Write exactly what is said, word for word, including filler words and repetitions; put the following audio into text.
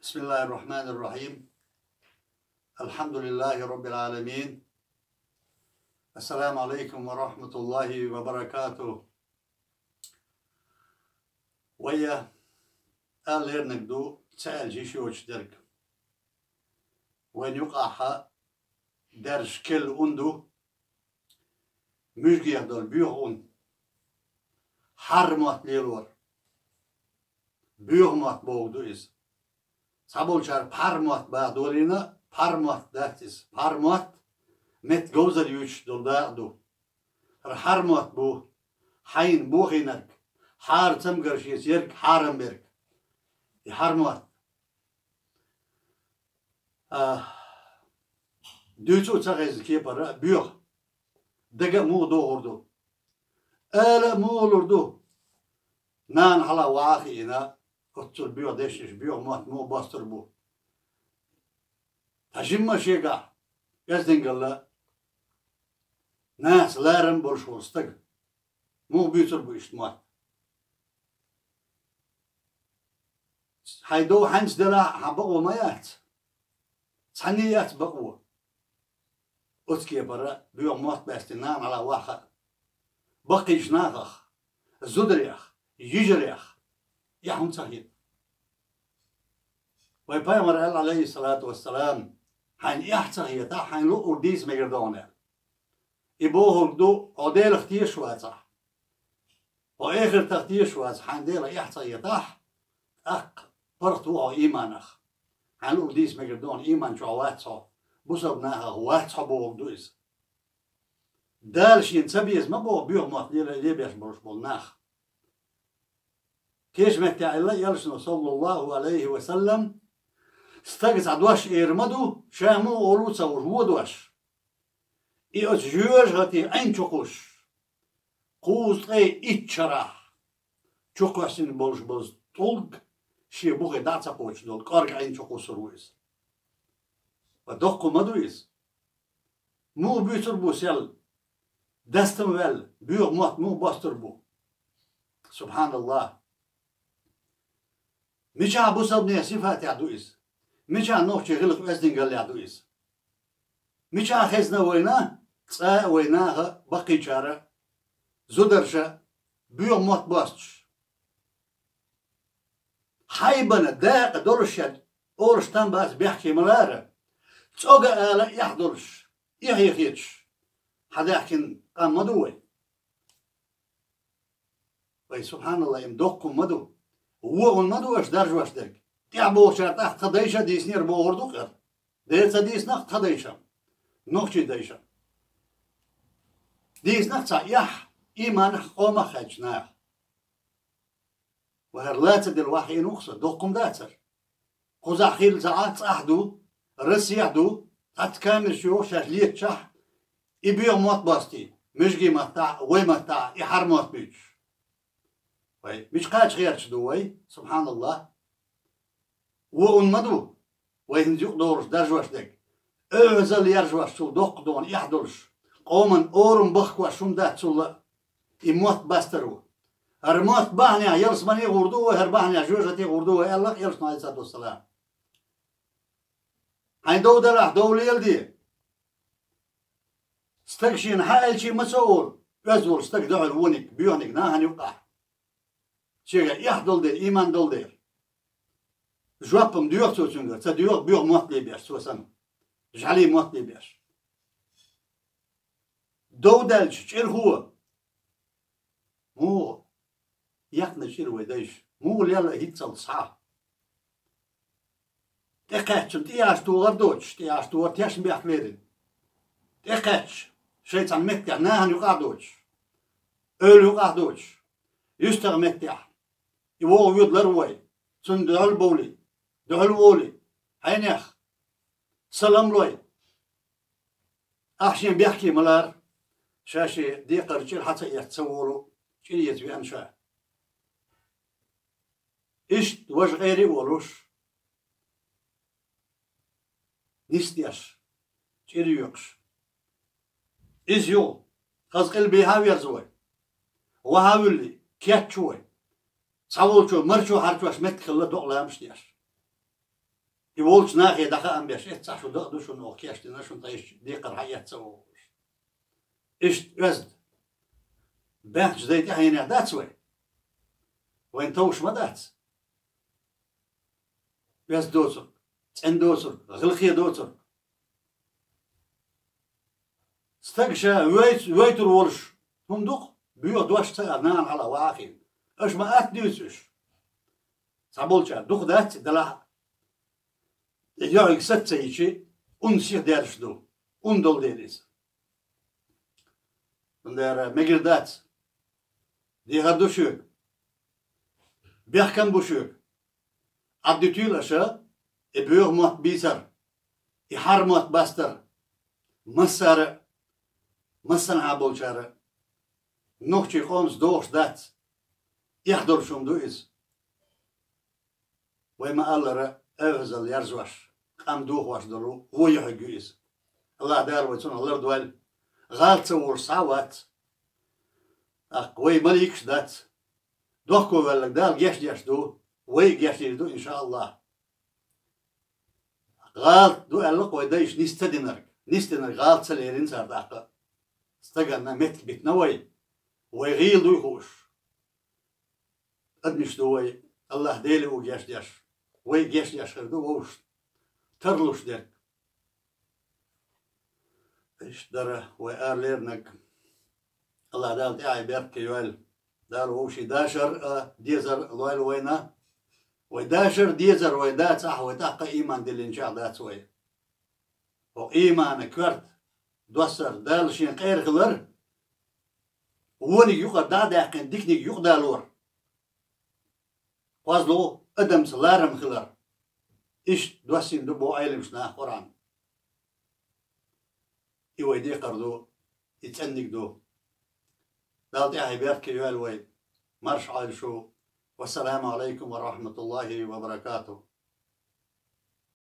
بسم الله الرحمن الرحيم. الحمد لله رب العالمين. السلام عليكم ورحمة الله وبركاته. Вай, ала леринарг ду, ца аьлча йиш йоцуш дерг. Вайна юкъахь даьржа керла ун ду, муьжгех долу боьха ун. Хьарра мотт лелор. Боьха мотт бохург ду иза. Цхьаболчара пхьармотт баха долийна, пхьармотт дац иза. Пхьармотт метта говзалла юьйцуш долу дакъа ду. ХӀара хьармотт бу, хьайна бохийнарг, хьара цамгаршца ерг, хьарам берг. И хьармотт. А, дуьйцу а ца хезна кепара, боьха. Дага а муха догӀур ду? Ала а муха лур ду? Нана хьалха ваха а хиъна, оццул боьха дешнаш, боьха мотт муха бостур бу? Ткъа жимма шегахь, оьздангалла, нахаца ларам болуш волу стаг муха буьйцур бу иштта мотт? Хьайн дов хьаьнца делахь а, хьан бакъо ма яц. Цхьанне яц бакъо. Оцу кепара боьха мотт баьстина нана хьалха ваха хаьа. Баккхийчу нахах, зударех, йижарех эхь хӀума ца хета. Вайн пайхамара аьлла, Ӏалайхиссалату вассалам: «Хьайна эхь ца хетахь, хьайна луъург дийца мегар ду хьуна», – аьлла. И бохург ду, хьо Делах тешаш вацахь, хьо эхартах тешаш вац, хьайна Делах эхь ца хетахь, тӀаккха паргӀат ву хьо ийманах. Хьайна луъург дийца мегар ду хьуна, ийман чохь вац хьо, бусалба нахах вац хьо бохург ду иза. Дала шена ца беза ма боху боьха мотт ле-, лебеш болуш болу нах. Кхечу меттехь аьлла элчано, саллаллаху Ӏалайхи ва саллам: «Стага цхьа дош эр ма ду, ша муха олу ца хууш, вон дош». И оцу жоьжахатин Ӏин чу кхуссуш, кхузткъе итт шарахь чу кхоьссина болуш болу тӀулг шен бухе дӀа а ца кхочуш долу кӀорга Ӏин чу кхуссур ву иза. Ва доккха ма ду иза? Муха буьйцур бу сел? Дастам ваьлла, боьха мотт муха бостур бу? СубхьаналлахӀ! Мичахь бусалбанийн сифатехь ду иза? Мичахь нохчийн гӀиллакх-оьздангаллехь ду иза? Мичахь хезна вайна, цкъа а вайн наха, баккхийчара, зударша боьха мотт бостуш? Хьайбана дакъа долуш шен олуш там бац, бехке ма лара, цӀога ала эхь долуш, эхь хеташ хьадаьхкина къам ма ду вай. Вай, субхьаналлахӀ, им доккха ма ду. Вон ма ду аша даржош дерг. ТӀаьхьаболчара тӀаккха тхан дайша а дийцинера бохур ду-кх хӀара. Дера ца дийцинехь тхан дайша. Нохчийн дайша. Дийцинехь цхьа эхь, ийманах, къомах хаьттича наха. Ва хӀара лаца делла ваха хиъна ву-кх сан, доккха ма дацара. Кхузахь хилла ца Ӏа, цӀахь ду, Россехь ду, цхьацца камераш йоху шаьш летачохь, и боьха мотт бостий, муьжгийн маттахь а, вай маттахь а, и хьара мотт буьйцуш. Вай, мича кхача гӀерташ ду вай, субхьаналлахӀ? Вон ма ду вай хӀинца юкъадолуш даржош дерг. ОьгӀазалла яржош цул доккха дона эхь долуш, къоман орам бахкош хӀума дац цул а, и мотт бастар ву. ХӀара мотт бахьанехь ялсамане а гӀур ду вай, хӀара бахьанехь жоьжахате а гӀур ду вай, аьлла-кх элчано, Ӏалайхиссалату вассалам. Хьайн дов далахь, дов леладе. Стага шена хьан аьлча а ма ца олу, оьзда волу стаг дуьхьал вониг, боьханиг нахана юкъахь. Шега эхь долу дела, ийман долу дела. Жоп-м доьху цо цуьнгара, ца доьху боьха мотт лебеш, цо санна. ЖӀаьлин мотт лебеш. Дов даьлча, чӀирхо. Муха яьккхина чӀир вай дайша? Муха лелла хӀинццалц схьа? ТӀекхаьчча, тӀеяш тухар доцуш, тӀеяш тухар тешнабехк лерина. ТӀекхаьчча, шайн цхьана меттехь нахана юкъахь доцуш, эвла юкъахь доцуш, юьстах меттехь, и вогӀу воьду лар вой, цунна дуьхьал бовлий, дуьхьал волий, хьенех, салам лой. Ахь шен бехке ма лара, ша шен декхар чӀир хьа ца эцна ца волу, чӀир эца веана ша. Иштта важа гӀайре а волуш, нисдеш, чӀир йоькхуш. Иза юха, хаза къилбехьа а верза вай. Ваха а вуьллий, кечву вай. Цхьаволчо марчо хьарчош меттиг хилла докъа ламаш деш. И волчу нахе дӀахаам беш, эццахь шу дакъа ду шуна оха кечдина, шуна тхайшчу декхар хьаэцна оха. Иштта оьзда. Баьхначу дай тӀаьхьенех дац вай? Вайн товш ма дац? Оьзда доцург, цӀена доцург, гӀиллакхе доцург. Стаг ша вай-, вайтур волуш хӀума ду-кх, боьха дош ца а, нана хьала вахийна. Аша ма атта дуьйцу уьш. Цхьаболчара дукха дац и делахь а. И йоӀиг саца ца йичи, ун сиха даьржаш ду. Ун долу дела иза. Цундела мегар дац. Дехар ду шуьга. Бехкам бу шуьга. Ӏаддуьтийла аша и боьха мотт бийцар, и хьара мотт бастар. Массара а, массанхьа болчара а. Нохчийн къомаца догӀуш дац. Эхь долуш хӀума ду иза. Вай ма-аллара, оьгӀазалла ярзош, къам дохош долу вон юьхьиг ю иза. АллахӀ Дала вай цунах лардойла. ГӀалат ца волуш схьа а вац. ТӀаккха вай маликаш дац. Дохковаьлларг Дала гечдеш ду, вай а гечдийр ду, иншааллахӀ. ГӀалат ду аьлла-кх вай дайша нис ца динарг. Нис динарг гӀалат ца лерина цара тӀаккха. Стаганна меттиг битина вай. Вай гӀийла дуй хууш. Адамаш ду вай, АллахӀ Дела ву гечдеш. Вай гечдеш хир ду вовшашна тарлуш дерг. Иштта дара вай аралернарг. АллахӀ Дала тӀаьхье беркате йойла. Дала вовшийн дашар а, дезар а лойла вайна. Вай дашар а, дезар а вай дацахь, вай тӀаккха а ийман диллинчех дац вай. ХӀокху ийманан коьрта доссар Дала шен къера хилар, вониг юкъара дӀа а даьккхина, диканиг юкъадалор. КхозлагӀа адамца ларам хилар. Иштта доссийна ду боху Ӏеламнаха Къуръан. И вай декхар ду, и цӀенниг ду. Дала тӀаьхье беркате йойла вай. Марша Ӏойла шу. Вассаламу Ӏалайкум ва рахьматуллахӀи ва баракатухӀ.